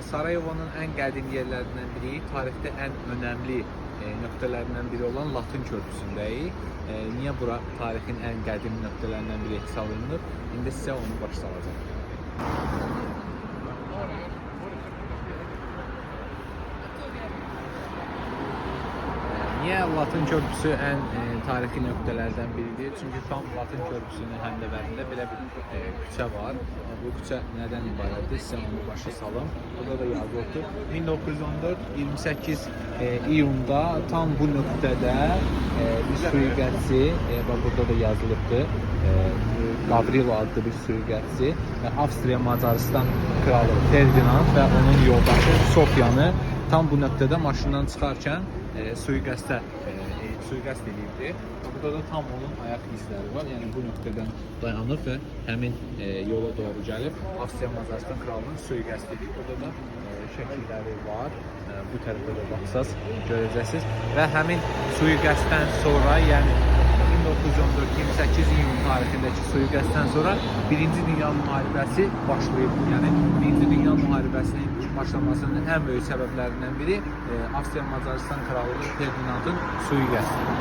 Sarayevonun ən qədim yerlərindən biri, tarixdə ən önəmli nöqtələrindən biri olan Latın körpüsündəyik. Niyə bura tarixin ən qədim nöqtələrindən biri hesab olunur? İndi sizə onu başa salacağam. Niyə Latın körpüsü ən tarixi nöqtələrdən biridir? Çünki tam Latın körpüsünün həndəvərində belə bir küçə var. Bu küçə nədən ibarətdir? Sizə onu başa salım. Burada da yazılıbdır. 1914 28 iyunda tam bu nöqtədə bir sui-qəsdi, bax burada da yazılıbdır. Gavrilo adlı bir sui-qəsdi Avstriya Macarıstan kralı Ferdinand və onun yoldaşı Sofiyanı tam bu nöqtədə maşından çıxarkən sui-qəsdə sui-qəsd eləyibdi. Burada da tam onun ayaq izləri var. Yəni bu nöqtədən dayanıb və həmin yola doğru gəlib Avstriya Macarıstan kralının sui-qəsd eləyib. Burada da şəkilləri var. Bu tərəfdə də baxsaz görəcəksiniz. Və həmin sui-qəsddən sonra, yəni 1914 28 iyun tarixindəki sui-qəsddən sonra Birinci Dünya Müharibəsi başlayıb. Yəni Birinci Dünya Müharibəsinin başlamasının ən böyük səbəblərindən biri Avstriya Macarıstan kralı Ferdinandın sui-qəsdidir.